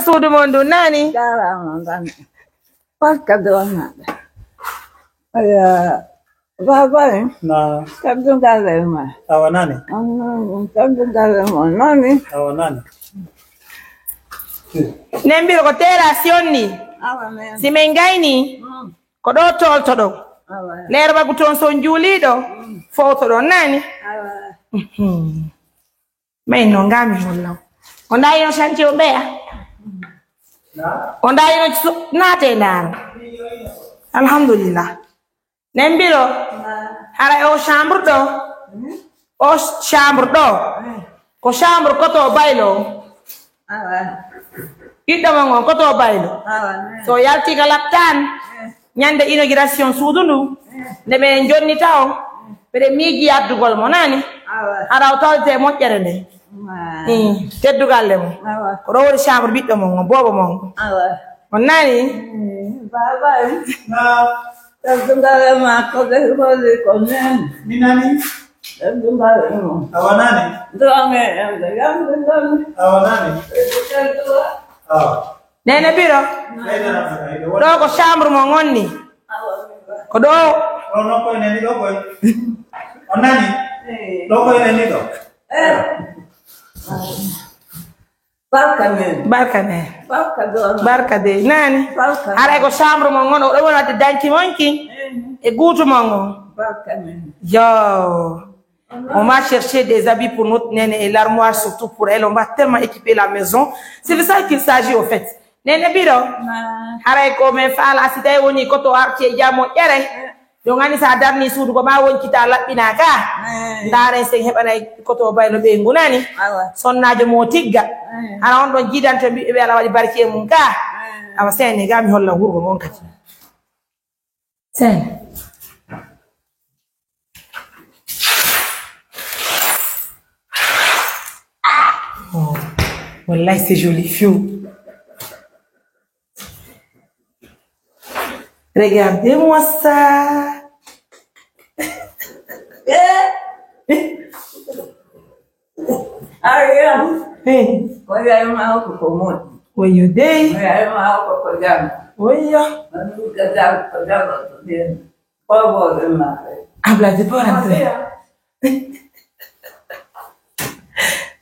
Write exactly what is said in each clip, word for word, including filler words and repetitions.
Suudu mon ndu nani? Jaaraama, nani. Barka doon. Aya, baaba en. Na. Kaddu ngal e ma. Awa nani. Kaddu ngal e ma, nani. Awa nani. Nembiro ko terrasse on ni. Awa men. Si men gayni, mm, ko ɗo toltoɗon. Awa. Leer bagu toon so on juuliiɗo, mm, fowtoɗon nani. Awa. Mhm. May no ngami holla. On ɗa ino chantier o ɓeya? On ɗa ino su-, naate ndaara. Alhamdulillah. Nembiro, hara e o chambre ɗo. O chambre ɗo. Ko chambre koto baylo. Awa. Ɓiɗɗo mon on, koto baylo. Awa, ne. So yalti ka laptaan, eh, ñande inauguration suudu ndu, eh, nde ɓe jonnita o, eh, mbeɗe miiji yaddugol mo, nani? Awa. Hara o tawte moƴƴere nde. Awa. Mm, teddugalle mo. Awa. Ko ɗo woni chambre ɓiɗɗo mon on, boobo mon on. Awa. On nani? Mm, baaba, eh. Na. Teddugalle ma ko ɓe holi ko nen. Mi nani. Teddugalle mo. Awa nani. Doome en ɓe yamɓe nani. Awa nani. Teddugalle. Awa. Nene Biro. Ɗo ko chambre mo ngonni. Ko ɗo. Ɗo non koye nani ɗo koye. On nani? Ɗo koye nani ɗo. Eh. Barka men. Barka men. Barka doon. Barka de. Nani? Barka. Haray ko chambre mo ngon, o ɗo woni wadde danki mon ki. Eh. E guutu mo ngon. Barka men. Yo. On m'a cherché des habits pour notre néné et l'armoire surtout pour elle. On va tellement équiper la maison. C'est de ça qu'il s'agit au fait. Nene Biro. Na. Haray ko men faala si tawi woni ko to arti e jamo ƴere. Eh. Yo ngani sa darni suudu ko ma woncita laɓɓina ka. Eh. Ndaaren sen heɓanay ko to baylo ɓe ngunani. Awa. Sonnaajo mo tigga. Eh. Hara on ɗon jiidante mbiɓe ɓe ala waɗi barki e mum ka. Eh. Awa sene ga mi holla wurgo ngon kadi. Sene. Oh, wallahi, c'est joli, fiu. Regardez-moi ça. Eh? Ariam. Hey. Ko yaay ma ko ko moƴƴi. Woyo dey. Ko yaay ma ko ko jam. Woyo. Manu ka jam ko jam ko den. Ko bo den ma. Abla de porante.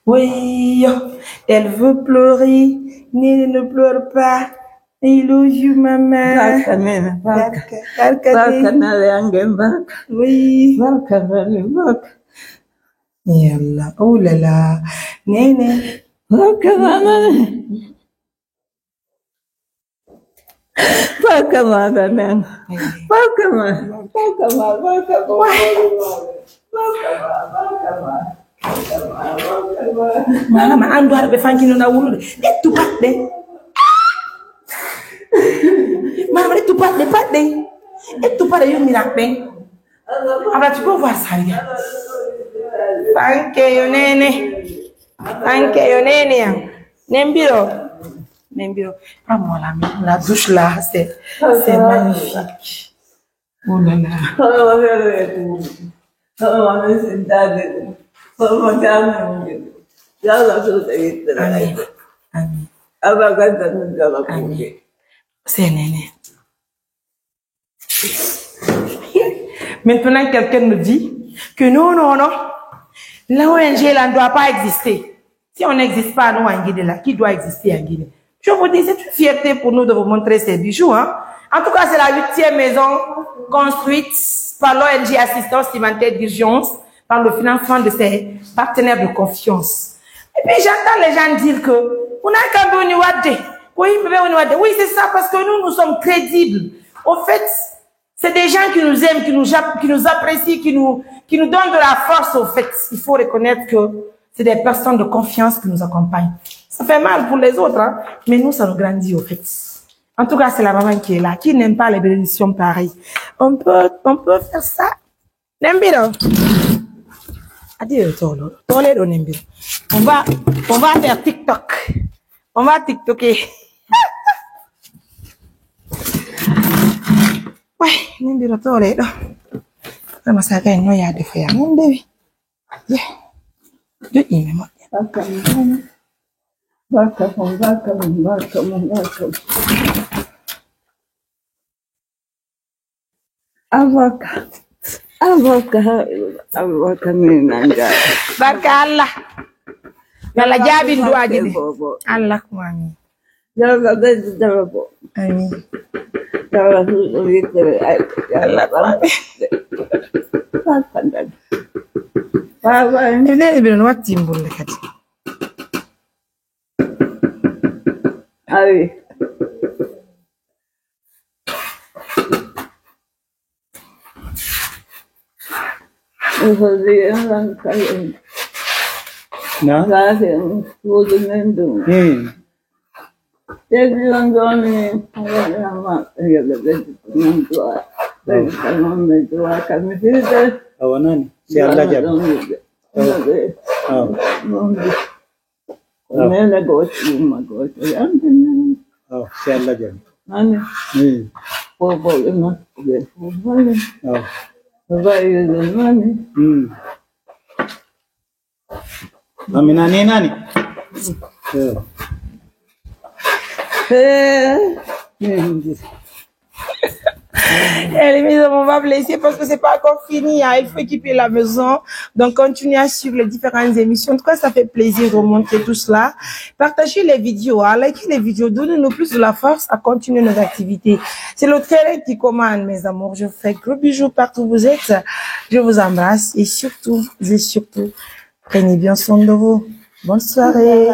Woyo. Elle veut pleurer. Nene, ne pleure pas. I love you, mama. Barka, nene, barka. Barka, barka, barka, nene. Nale angen, barka. Oui. Barka, nene, barka. Yalla, oh là là. Nene. Barka, mama. Barka, mama, nene. Oui. Barka, ma. Barka, ma. Barka, ma. Barka, ma. Barka, ma. Barka, ma. Mama, an duwaɗo ɓe fanki noon a wulude. Ƴettu paɗɗe. Mama, ƴettu paɗɗe, paɗɗe. Ƴettu paɗɗe, yumminaɓe. Abla, tu peux voir ça, regarde. Fanke yo nene. Fanke yo nene ya. Nembiro. Nembiro. Prends-moi la, la douche là, c'est, c'est magnifique. Oh là là. Amin. Amin. Amin. Senene. Maintenant, quelqu'un nous dit que non, non, non, l'O N G là ne doit pas exister. Si on n'existe pas, nous, en Guinée, là, qui doit exister en Guinée? Je vous dis, c'est une fierté pour nous de vous montrer ces bijoux, hein. En tout cas, c'est la huitième maison construite par l'O N G Assistance Humanitaire d'Urgence par le financement de ses partenaires de confiance. Et puis, j'entends les gens dire que, on a quand même une wadde. Oui, mais on a wadde. Oui, c'est ça, parce que nous, nous sommes crédibles. Au fait, c'est des gens qui nous aiment, qui nous, qui nous apprécient, qui nous, qui nous donnent de la force, au fait. Il faut reconnaître que c'est des personnes de confiance qui nous accompagnent. Ça fait mal pour les autres, hein, mais nous, ça nous grandit, au fait. En tout cas, c'est la maman qui est là, qui n'aime pas les bénédictions pareilles. On peut, on peut faire ça. Nembiro. Adieu, Tolo. Tolo, Nembiro. On va, on va faire TikTok. On va TikToker. Ouais, Nembiro, Tolo. Vraiment, ça gagne, non, il y a des fois, il y a même des vies. Yeah. De email, moi. Barka mun, barka mun, barka mun, barka mun. Abubakar, Abubakar, Abubakar, mi nanga. Barka Allah. Yalla jaabin du'aaji ɗin. Bobo. Allah ko amin. Yalla ɓeydu debbo. Amin. Yalla huɗo yittere, ay, yalla Allah ko amin. Barka ndal. Baba, en. E nene mbiɗon watti mbulle kadi. Ari. Ufodi en lan kayen. Na? Kayen, ufodi men dum. Hmm. Tedi lan doni, ma, yalla ɓeydu nan du'a. Ɓeydu nan du'a, kam mi fide. Awa nani, si Allah jaɓi. Awa. Awa. Nene gooto, yumma gooto, yamɗinani. Awa, si Allah jaɓi. Nani? Hmm. Bobo e makko ɓe fof nani. Awa. Babayel nani. Hmm. Amina ni nani? Eh. Eh. Hmm. Eh, les amis, on va vous laisser parce que c'est pas encore fini, hein. Il faut équiper la maison. Donc, continuez à suivre les différentes émissions. En tout cas, ça fait plaisir de montrer tout cela. Partagez les vidéos, hein, likez les vidéos, donnez-nous plus de la force à continuer nos activités. C'est le terrain qui commande, mes amours. Je vous fais gros bisous partout où vous êtes. Je vous embrasse et surtout, et surtout, prenez bien soin de vous. Bonne soirée.